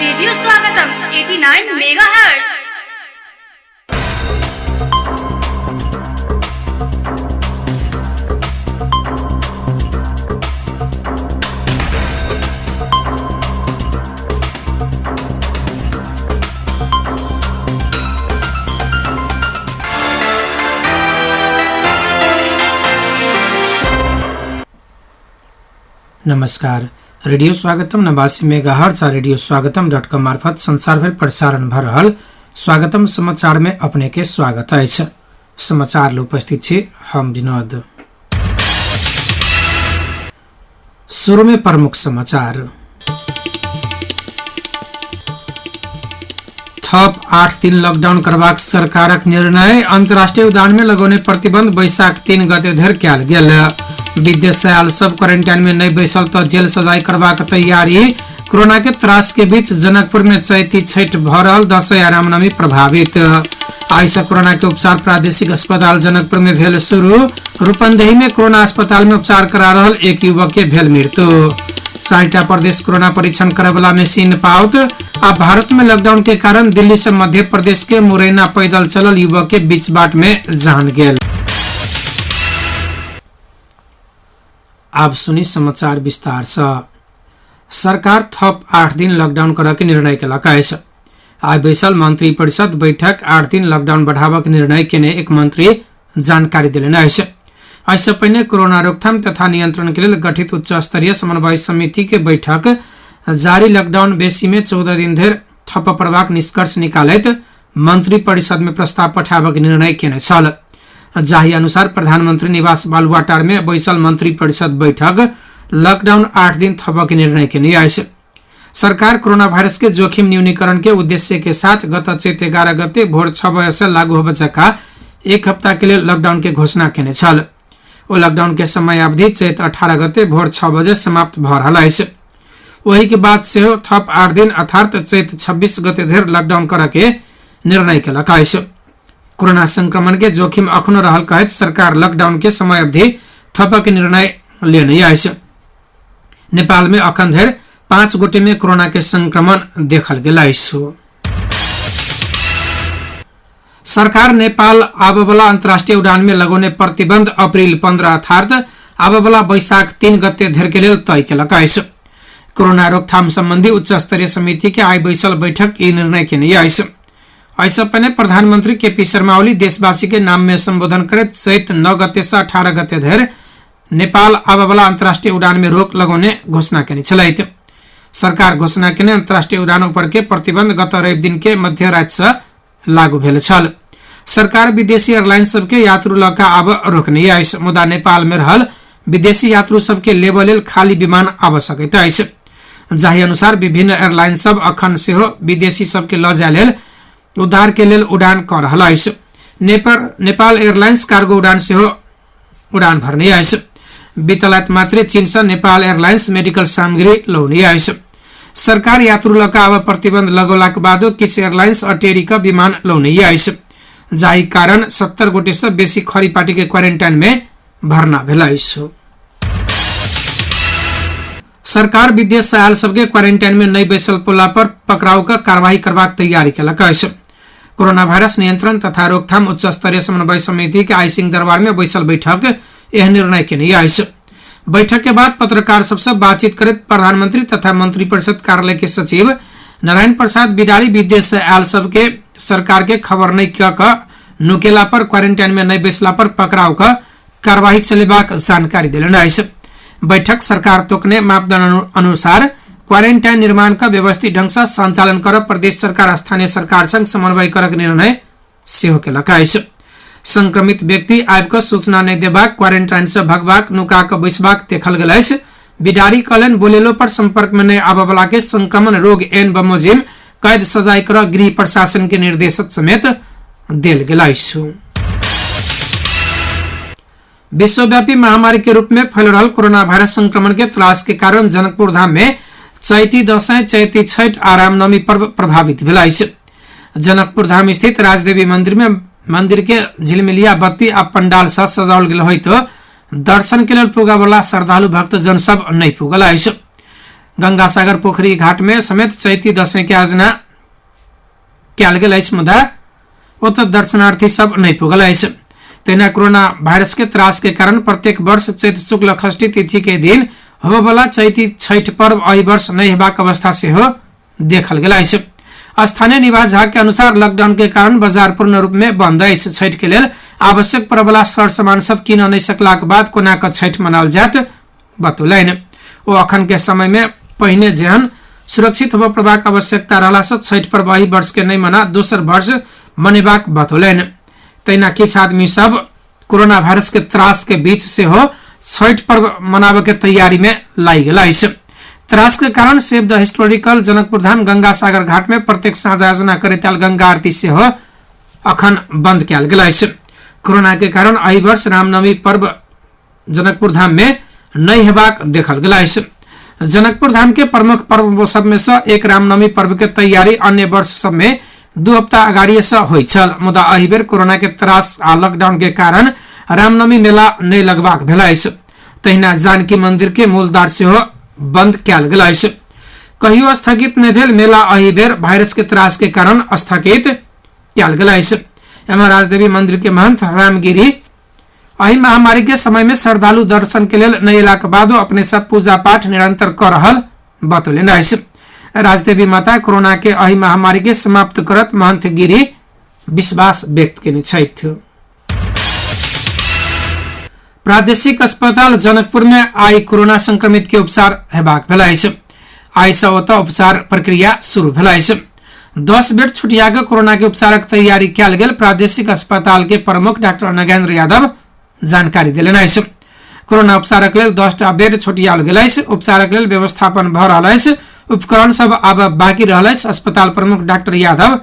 Radio Swagatam 89 megahertz. नमस्कार। Radio स्वागतम 89 megahertz आ रेडियो स्वागतम डॉट कॉम मार्फत संसारभरि प्रसारण भऽ रहल स्वागतम समाचार में अपने के स्वागत अछि। समाचार ल उपस्थित छी हम विनोद। शुरू में प्रमुख समाचार। थप 8 दिन लॉकडाउन करबाक सरकारक निर्णय। अंतर्राष्ट्रीय उड़ान में लगौने प्रतिबंध बैसाख 3 गते धरि कयल गेल। विदेश से आयल सब क्वारंटाइन में नहीं बैसल तऽ जेल सजाय करबाक तैयारी। कोरोना के त्रास के बीच जनकपुर में चैती छठि भऽ रहल, दशैं आ रामनवमी प्रभावित। आइ से कोरोना के उपचार प्रादेशिक अस्पताल जनकपुर में भेल शुरू। रूपन्देही में कोरोना अस्पताल में उपचार करा रहल एक युवक के भेल मृत्यु। 4टा प्रदेश कोरोना परीक्षण करे वाला मशीन पाउत। आ भारत में लॉकडाउन के कारण दिल्ली से मध्य प्रदेश के मुरैना पैदल चलल युवक के बीच बाट में जान गेल। आब सुनी समाचार विस्तार से। सरकार थप 8 दिन लॉकडाउन करऽ के निर्णय केलक अछि। आइ बैसल मंत्री परिषद बैठक 8 दिन लॉकडाउन बढ़ाबक निर्णय केने एक मंत्री जानकारी देलनि अछि। एहिसँ पहिने कोरोना रोकथाम तथा नियंत्रण के लेल गठित उच्च स्तरीय समन्वय समिति के बैठक जारी लॉकडाउन बेसी में 14 दिन धरि थप पड़बाक निष्कर्ष निकालैत मंत्री परिषद में प्रस्ताव पठाबक निर्णय केने छल। जाहि अनुसार प्रधानमंत्री निवास बालुवाटार में बैसल मंत्री परिषद बैठक लॉकडाउन 8 दिन थपक निर्णय केने अछि। सरकार कोरोना वायरस के जोखिम न्यूनीकरण के उद्देश्य के साथ गत चैत 11 गते भोर 6 बजे से लागू होबय जका एक हफ्ता के लेल लॉकडाउन के घोषणा केने छल। ओ लॉकडाउन के समय अवधि चैत 18 गते भोर 6 बजे समाप्त भऽ रहल अछि। ओहि के बाद सेहो थप 8 दिन अर्थात चैत 26 गते धरि लॉकडाउन करऽ के निर्णय केलक अछि। कोरोना संक्रमण के जोखिम अखनो रहल कहैत सरकार लॉकडाउन के समय अवधि थपऽ के निर्णय लेने अछि। नेपाल में अखन धरि 5 गोटे में कोरोना के संक्रमण देखल गेल अछि। सरकार नेपाल आबयवला अंतर्राष्ट्रीय उड़ान में लगौने प्रतिबंध अप्रैल 15 अर्थात आबयवला बैसाख 3 गते धरि के लेल तय केलक अछि। कोरोना रोकथाम संबंधी उच्च स्तरीय समिति के आइ बैसल बैठक ई निर्णय केने अछि। एहिसँ पहिने प्रधानमंत्री के पी शर्मा ओली देशवासी के नाम में संबोधन करैत चैत 9 गते से 18 गते धरि नेपाल आबयवला अंतर्राष्ट्रीय उड़ान में रोक लगौने घोषणा केने छलथि। सरकार घोषणा केने अंतर्राष्ट्रीय उड़ान ऊपर के प्रतिबंध गत रवि दिन के मध्य राति से लागू भेल छल। सरकार विदेशी एयरलाइन सबके यात्रु लऽ कऽ आबऽ रोकने अछि, मुदा नेपाल में रहल विदेशी यात्रु सबके लेबऽ लेल खाली विमान आबऽ सकैत अछि। जाहि अनुसार विभिन्न एयरलाइन सब अखन सेहो विदेशी सबके लऽ जाय लेल उद्धार के लेल उड़ान कऽ रहल अछि। नेपाल एयरलाइंस कार्गो उड़ान सेहो उड़ान भरने अछि। बीतल राति मात्रे चीन से नेपाल एयरलाइंस मेडिकल सामग्री लौने अछि। सरकार यात्रु लऽ कऽ आबऽ प्रतिबंध लगौलाक बादो किछु एयरलाइंस अटेरी कऽ विमान लौने अछि, जाहि कारण 70 गोटे से बेसी खरीपाटी के क्वारेंटाइन में भर्ना भेल अछि। सरकार विदेश से आयल सबके क्वारेंटाइन में नहि बैसल पोला पर पकड़ाव कऽ कार्रवाई करबाक तैयारी केलक अछि। कोरोना वायरस नियंत्रण तथा रोकथाम उच्च स्तरीय समन्वय समिति के आइ सिंह दरबार में बैसल बैठक एह निर्णय केने अछि। बैठक के बाद पत्रकार सबसे बातचीत करैत प्रधानमंत्री तथा मंत्री परिषद कार्यालय के सचिव नारायण प्रसाद बिडारी विदेश से आयल सबके सरकार के खबर नहि कऽ कऽ नुकेला पर क्वारेंटाइन में नहि बैसला पर पकड़ाव कऽ कार्रवाई चलेबाक जानकारी देलनि अछि। बैठक सरकार तोकने मापदंड अनुसार क्वारेंटाइन निर्माण का व्यवस्थित ढंग से संचालन कर प्रदेश सरकार स्थानीय सरकार संग समन्वय करक निर्णय सेहो केलक अछि। संक्रमित व्यक्ति आबि कऽ सूचना नहि देबाक, क्वारेंटाइन से भगबाक, नुका कऽ बैसबाक देखल गेल अछि। बिडारी कहलनि बोलेलो पर संपर्क में नहि आबय वाला के संक्रमण रोग एन बमोजिम कैद सजाय कर गृह प्रशासन के निर्देश समेत देल गेल अछि। विश्वव्यापी महामारी के रूप में फैल रहल कोरोना वायरस संक्रमण के त्रास के कारण जनकपुर धाम में चैती दशैं, चैती छठि आ रामनवमी पर्व प्रभावित भेल अछि। जनकपुर धाम स्थित राजदेवी मंदिर में मंदिर के झिलमिलिया बत्ती आ पंडाल से सजाओल गेल होइत दर्शन के लेल पुगय वाला श्रद्धालु भक्तजन सब नहि पुगल अछि। गंगासागर पोखरी घाट में समेत चैती दशैं के आयोजना कयल गेल अछि, मुदा ओतऽ दर्शनार्थी सब नहि पुगल अछि। तहिना कोरोना वायरस के त्रास के कारण प्रत्येक वर्ष चैत शुक्ल षष्ठी तिथि के दिन होबयवला चैती छठि पर्व एहि वर्ष नहि हेबाक अवस्था सेहो देखल गेल अछि। स्थानीय निवास झा के अनुसार लॉकडाउन के कारण बाजार पूर्ण रूप में बंद अछि। छठि के लेल आवश्यक पड़यवला सर सामान सब कीन नहि सकलाक बाद कोना कऽ छठि मनाओल जायत बतौलनि। ओ अखन के समय में पहिने जेहन सुरक्षित होबय पड़बाक आवश्यकता रहला से छठि पर्व एहि वर्ष के नहि मना दोसर वर्ष मनेबाक बतौलनि। तहिना किछु आदमी सब कोरोना वायरस के त्रास के बीच सेहो छठि पर्व मनाबय के तैयारी में लागि गेल अछि। त्रास के कारण save the historical Janakpur Dham Ganga Sagar घाट में प्रत्येक साँझ आयोजना करैत आयल गंगा आरती सेहो अखन बंद कयल गेल अछि। कोरोना के कारण एहि वर्ष रामनवमी पर्व जनकपुर धाम में नहि हेबाक देखल गेल अछि। जनकपुर धाम के प्रमुख पर्व सब में से एक रामनवमी पर्व के तैयारी अन्य वर्ष सब में 2 हफ्ता अगाड़िए से होइत छल, मुदा एहि बेर कोरोना के त्रास आ लॉकडाउन के कारण रामनवमी मेला नहि लगबाक भेल अछि। तहिना जानकी मंदिर के मूलद्वार सेहो बंद कयल गेल अछि। कहियो स्थगित नहि भेल मेला एहि बेर वायरस के त्रास के कारण स्थगित कयल गेल अछि। एम्हर राजदेवी मंदिर के महंत रामगिरी एहि महामारी के समय में श्रद्धालु दर्शन के लेल नहि अयलाक बादो अपने सब पूजा पाठ निरंतर कऽ रहल बतौलनि अछि। राजदेवी माता कोरोना के एहि महामारी के समाप्त करत महंत गिरी विश्वास व्यक्त केने छथि। प्रादेशिक अस्पताल जनकपुर में आई कोरोना संक्रमित के उपचार हेबाक भेल अछि। आइ से ओतऽ उपचार प्रक्रिया शुरू भेल अछि। 10 बेड छुटिया कऽ कोरोना के उपचारक तैयारी कयल गेल प्रादेशिक अस्पताल के प्रमुख डॉक्टर नगेंद्र यादव जानकारी देलनि अछि। कोरोना उपचारक लेल 10टा बेड छुटियाओल गेल अछि। उपचारक लेल व्यवस्थापन भऽ रहल अछि। उपकरण सब आब बाकी रहल अछि। अस्पताल प्रमुख डॉक्टर यादव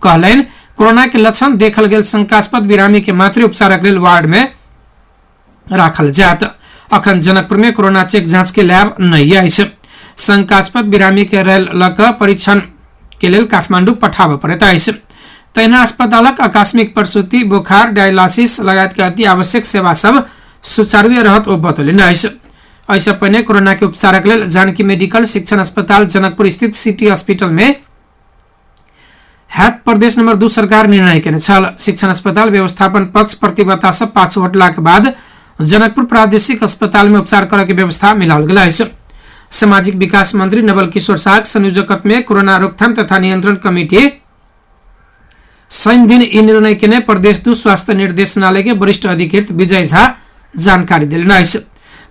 कहलनि, कोरोना के लक्षण देखल गेल शंकास्पद बिरामी के मात्र उपचारक लेल वार्ड में राखल जायत। अखन जनकपुर में कोरोना चेक जांच के लैब नहीं अछि। शंकास्पद बिरामी के रेल लऽ कऽ परीक्षण के लेल काठमांडू पठाबय पड़ैत अछि। तहिना अस्पतालक आकस्मिक प्रसूति, बोखार, डायलिसिस लगायत के अति आवश्यक सेवा सब सुचारू रहत ओ बतौलनि अछि। एहिसँ पहिने कोरोना के उपचारक लेल जानकी मेडिकल शिक्षण अस्पताल जनकपुर स्थित सिटी हॉस्पिटल में हैत प्रदेश नंबर 2 सरकार निर्णय केने छल। शिक्षण अस्पताल व्यवस्थापन पक्ष प्रतिबद्धता से पाछू हटलाक बाद जनकपुर प्रादेशिक अस्पताल में उपचार करऽ के व्यवस्था मिलाओल गेल अछि। सामाजिक विकास मंत्री नवल किशोर साह संयोजकत्व में कोरोना रोकथाम तथा नियंत्रण कमिटी शनि दिन ई निर्णय केने प्रदेश 2 स्वास्थ्य निर्देशनालय के वरिष्ठ अधिकृत विजय झा जानकारी देलनि अछि।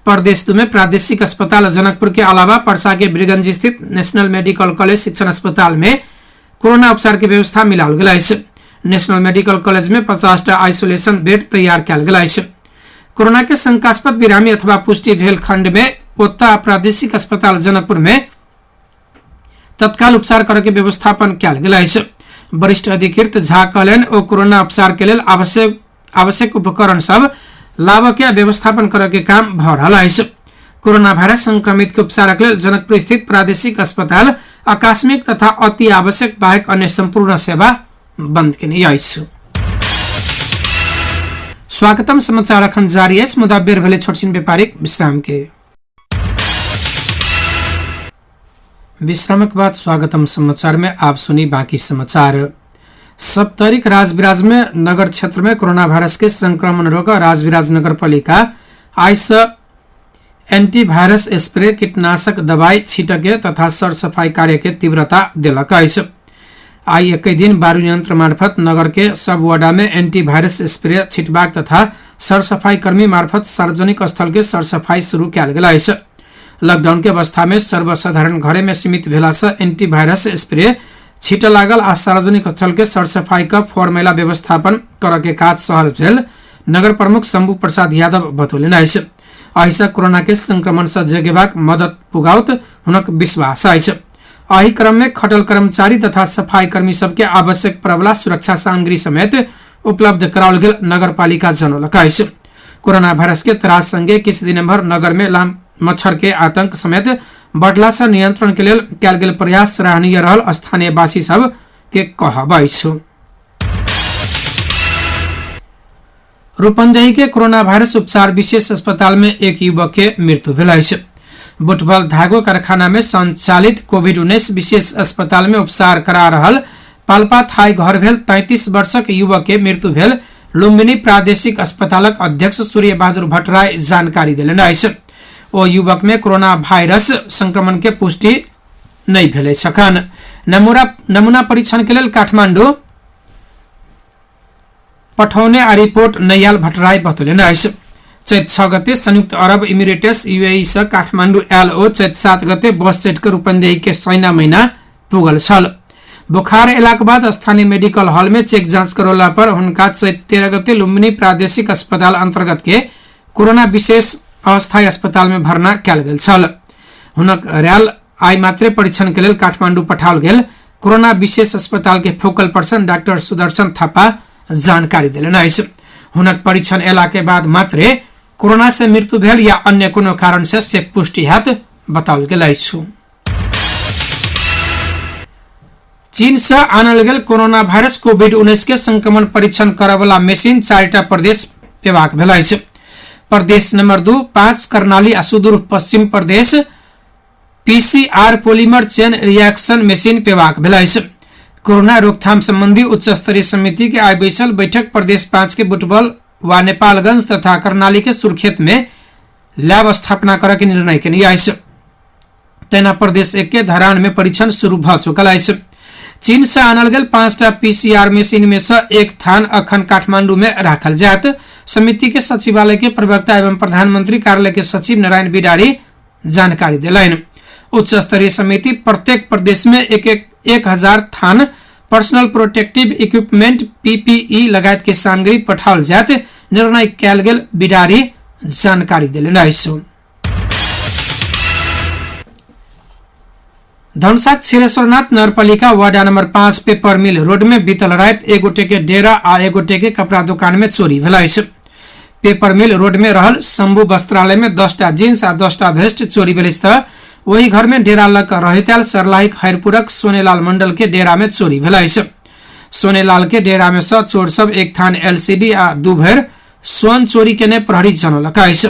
प्रदेश 2 में प्रादेशिक अस्पताल जनकपुर के अलावा परसा के बीरगंज स्थित नेशनल मेडिकल कॉलेज शिक्षण अस्पताल में कोरोना उपचार के व्यवस्था मिलाओल गेल अछि। नेशनल मेडिकल कॉलेज में 50टा आइसोलेशन बेड तैयार कयल गेल अछि। कोरोना के शंकास्पद बिरामी अथवा पुष्टि भेल खंड में ओतऽ प्रादेशिक अस्पताल जनकपुर में तत्काल उपचार करऽ के व्यवस्थापन कयल गेल अछि। वरिष्ठ अधिकृत झा कहलनि, ओ कोरोना उपचार के लेल आवश्यक उपकरण सब लाबऽ के व्यवस्थापन करऽ के काम भऽ रहल अछि। कोरोना वायरस संक्रमित के उपचारक लेल जनकपुर स्थित प्रादेशिक अस्पताल आकस्मिक तथा अति आवश्यक बाहेक अन्य संपूर्ण सेवा बंद केने अछि। स्वागतम समाचार अखन जारी अछि, मुदा बेर भेलै छोटछिन व्यापारिक विश्राम के। विश्रामक बाद स्वागतम समाचार में आप सुनी बाकी समाचार। सप्तरीक राजविराज में नगर क्षेत्र में कोरोना वायरस के संक्रमण रोक राजविराज नगरपालिका आइ से एंटीवायरस स्प्रे कीटनाशक दवाई छिटके तथा सरसफाई कार्य के तीव्रता देलक अछि। आइ एकै दिन बारू यंत्र मार्फत नगर के सब वडा में एंटीवायरस स्प्रे छिटबाक तथा सरसफाई कर्मी मार्फत सार्वजनिक स्थल के सरसफाई शुरू कयल गेल अछि। लॉकडाउन के अवस्था में सर्वसाधारण घरे में सीमित भेला से एंटीवायरस स्प्रे छिट लागल आ सार्वजनिक स्थल के सरसफाई क फोर मैला व्यवस्थापन करऽ के काज सहल भेल नगर प्रमुख शंभू प्रसाद यादव बतौलनि अछि। एहिसँ कोरोना के संक्रमण से जगेबाक मदद पुगाओत हुनक विश्वास अछि। एहि क्रम में खटल कर्मचारी तथा सफाई कर्मी सबके आवश्यक प्रबला सुरक्षा सामग्री समेत उपलब्ध कराओल गेल नगरपालिका जनौलक अछि। कोरोना वायरस के त्रास संगे किछु दिन भर नगर में लाम मच्छर के आतंक समेत बढ़ला से नियंत्रण के लेल कयल गेल प्रयास सराहनीय रहल स्थानीयवासी सब के कहब अछि। रूपन्देही के कोरोना वायरस उपचार विशेष अस्पताल में एक युवक के मृत्यु भेल अछि। बुटवल धागो कारखाना में संचालित कोविड-19 विशेष अस्पताल में उपचार करा रहल पाल्पा थाई घर भेल 33 वर्षक युवक के मृत्यु भेल लुम्बिनी प्रादेशिक अस्पतालक अध्यक्ष सूर्य बहादुर भट्टराई जानकारी देलनि अछि। ओ युवक में कोरोना वायरस संक्रमण के पुष्टि नहि भेल अछि। अखन नमूना परीक्षण के लेल काठमांडू पठौने आ रिपोर्ट नहि आयल भट्टराई बतौलनि अछि। चैत 6 गते संयुक्त अरब इमिरेट्स यूएई से काठमांडू आयल ओ चैत 7 गते बस चढ़ि कऽ रूपन्देही के सैना महीना पुगल छल। बुखार अयलाक बाद स्थानीय मेडिकल हॉल में चेक जांच करौला पर हुनका चैत 13 गते लुम्बिनी प्रादेशिक अस्पताल अंतर्गत के कोरोना विशेष अस्थायी अस्पताल में भर्ना कयल गेल छल। हुनक रैल आइ मात्रे परीक्षण के लेल काठमांडू पठाओल गेल कोरोना विशेष अस्पताल के focal person doctor Sudarshan Thapa जानकारी देलनि अछि। हुनक परीक्षण अयला के बाद मात्रे कोरोना से मृत्यु भेल या अन्य कोनो कारण से से पुष्टि हैत बताओल गेल अछि। चीन से आनल गेल कोरोना वायरस कोविड-19 के संक्रमण परीक्षण करऽवला मशीन 4टा प्रदेश पेबाक भेल अछि। प्रदेश नंबर 2, 5 कर्णाली आ सुदूर पश्चिम प्रदेश PCR polymer chain reaction machine पेबाक भेल अछि। कोरोना रोकथाम संबंधी उच्च स्तरीय समिति के आइ बैसल बैठक प्रदेश 5 के बुटवल व नेपालगंज तथा कर्णाली के सुर्खेत में लैब स्थापना करऽ के निर्णय केने अछि। तहिना प्रदेश 1 के धरान में परीक्षण शुरू भऽ चुकल अछि। चीन से आनल गेल 5टा पीसीआर मशीन में से एक थान अखन काठमांडू में राखल जायत। समिति के सचिवालय के प्रवक्ता एवं प्रधानमंत्री कार्यालय के सचिव नारायण बिडारी जानकारी देलनि। उच्च स्तरीय समिति प्रत्येक प्रदेश में 1000 थान पर्सनल प्रोटेक्टिव इक्विपमेंट पीपीई लगायत के सामग्री पठाओल जायत निर्णय कयल गेल बिडारी जानकारी देलनि अछि। धनुषा क्षीरेश्वरनाथ नगरपालिका ward number 5 paper mill road में बीतल राति एक गोटे के डेरा आ एक गोटे के कपड़ा दुकान में चोरी भेल अछि। पेपर मिल रोड में रहल शंभू वस्त्रालय में 10टा जींस आ 10टा भेस्ट चोरी भेल अछि तऽ ओहि घर में डेरा लग कऽ रहैत आयल सरलाही खैरपुरक सोनेलाल मंडल के डेरा में चोरी भेल अछि। सोनेलाल के डेरा में सँ चोर सब एक थान एलसीडी आ 2 भरि स्वर्ण चोरी केने प्रहरी जनौलक अछि।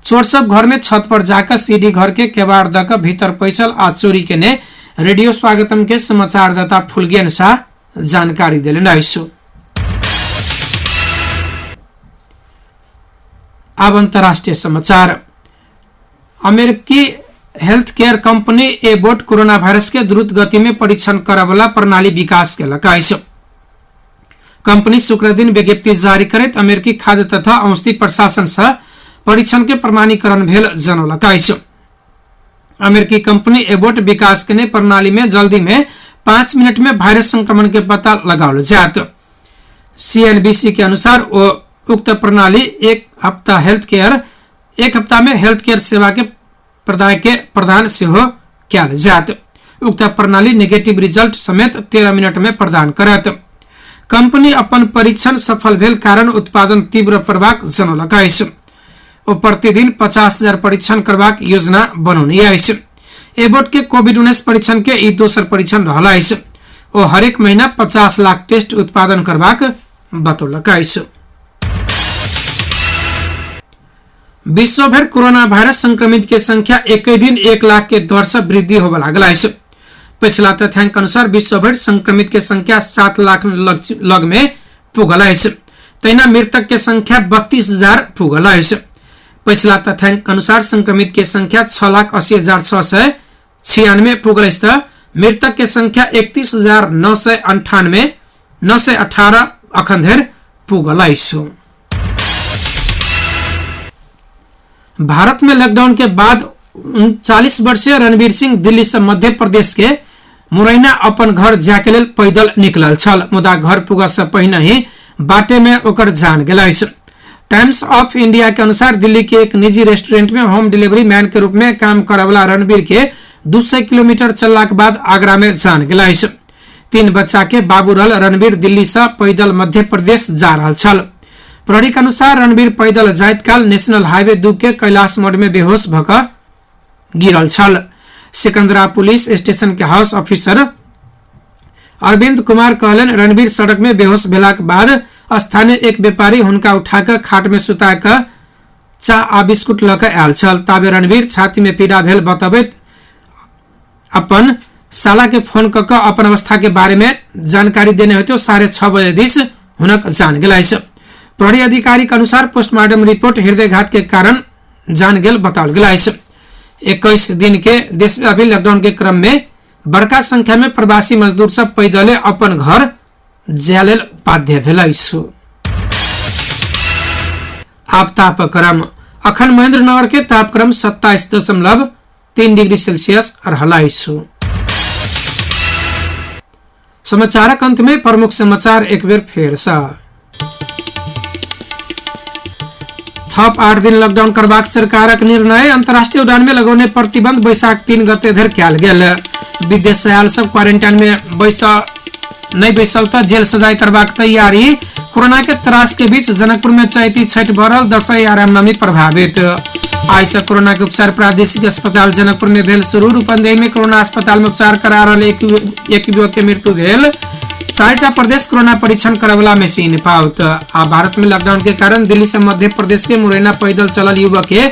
चोर सब घर में छत पर जाकर सीढ़ी घर के केबाड़ दऽ कऽ भीतर पैसल आ चोरी केने रेडियो स्वागतम के समाचारदाता फुलगेन शाह जानकारी देलनि अछि। आब अंतर्राष्ट्रीय समाचार। अमेरिकी health care company Abbott corona virus के द्रुत गति में परीक्षण करऽवला प्रणाली विकास केलक अछि। कंपनी शुक्र दिन विज्ञप्ति जारी करैत अमेरिकी खाद्य तथा औषधि प्रशासन से परीक्षण के प्रमाणीकरण भेल जनौलक अछि। अमेरिकी कंपनी एबोट विकास केने प्रणाली में जल्दी में 5 मिनट में वायरस संक्रमण के पता लगाओल जायत। सीएनबीसी के अनुसार ओ उक्त प्रणाली एक हफ्ता एक हफ्ता में हेल्थ केयर सेवा के प्रदाय के प्रदान सेहो कयल जायत। उक्त प्रणाली नेगेटिव रिजल्ट समेत 13 मिनट में प्रदान करत। कंपनी अपन परीक्षण सफल भेल कारण उत्पादन तीव्र करबाक जनौलक अछि। ओ प्रतिदिन 50,000 परीक्षण करबाक योजना बनौने अछि। एबोट के कोविड-19 परीक्षण के ई दोसर परीक्षण रहल अछि। ओ हरेक महीना 50 लाख टेस्ट उत्पादन करबाक बतौलक अछि। विश्वभर कोरोना वायरस संक्रमित के संख्या एक दिन 1 लाख के दर से वृद्धि होबय लागल अछि। पिछला तथ्यांक अनुसार विश्वभर संक्रमित के संख्या 7 लाख लग में पुगल अछि। तहिना मृतक के संख्या 32,000 पुगल अछि। पिछला तथ्यांक अनुसार संक्रमित के संख्या 6,80,696 पुगल अछि तऽ मृतक के संख्या 31,998 918 अखन धरि पुगल अछि। भारत में लॉकडाउन के बाद 39 वर्षीय रणवीर सिंह दिल्ली से मध्य प्रदेश के मुरैना अपन घर जाय के लेल पैदल निकलल छल, मुदा घर पुगऽ से पहिने ही बाटे में ओकर जान गेल अछि। टाइम्स ऑफ इंडिया के अनुसार दिल्ली के एक निजी रेस्टोरेंट में होम डिलीवरी मैन के रूप में काम करऽवला रणवीर के 200 किलोमीटर चललाक बाद आगरा में जान गेल अछि। 3 बच्चा के बाबू रहल रणवीर दिल्ली से पैदल मध्य प्रदेश जा रहल छल। प्रहरी के अनुसार रणवीर पैदल जाइत काल नेशनल हाईवे 2 के कैलाश मोड़ में बेहोश भऽ कऽ गिरल छल। सिकंदरा पुलिस स्टेशन के हाउस ऑफिसर अरविंद कुमार कहलनि, रणवीर सड़क में बेहोश भेलाक बाद स्थानीय एक व्यापारी हुनका उठा कऽ खाट में सुता कऽ चाह आ बिस्कुट लऽ कऽ आयल छल। ताबे रणवीर छाती में पीड़ा भेल बतबैत अपन साला के फोन कऽ कऽ अपन अवस्था के बारे में जानकारी देने होते 6:30 बजे दिस हुनक जान गेल अछि। प्रहरी अधिकारी के अनुसार पोस्टमार्टम रिपोर्ट हृदयघात के कारण जान गेल बताओल गेल अछि। 21 दिन के देशव्यापी लॉकडाउन के क्रम में बड़का संख्या में प्रवासी मजदूर सब पैदले अपन घर जाय लेल बाध्य भेल अछि। आब तापक्रम अखन महेंद्रनगर के तापक्रम 27.3 डिग्री सेल्सियस रहल अछि। समाचारक अंत में प्रमुख समाचार एक बेर फेर सँ। थप 8 दिन लॉकडाउन करबाक सरकारक निर्णय। अंतर्राष्ट्रीय उड़ान में लगौने प्रतिबंध बैसाख 3 गते धरि कयल गेल। विदेश से आयल सब क्वारेंटाइन में बैस नहीं बैसल तऽ जेल सजाय करबाक तैयारी। कोरोना के त्रास के बीच जनकपुर में चैती छठि भरल, दशई आ रामनवमी प्रभावित। आइ से कोरोना के उपचार प्रादेशिक अस्पताल जनकपुर में भेल शुरू। रूपन्देही में कोरोना अस्पताल में उपचार करा रहल एक युवक के मृत्यु भेल। 4टा प्रदेश कोरोना परीक्षण करवला मशीन पाउत। आ भारत में लॉकडाउन के कारण दिल्ली से मध्य प्रदेश के मुरैना पैदल चलल युवक के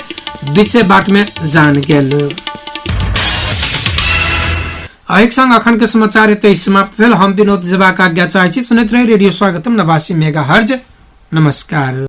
बीचे बाट में जान गेल। एहिक संग अखन के समाचार एतै समाप्त भेल। हम विनोद जेबाक आज्ञा चाहै छी। सुनैत रही रेडियो स्वागतम 89 मेगा हर्ज। नमस्कार।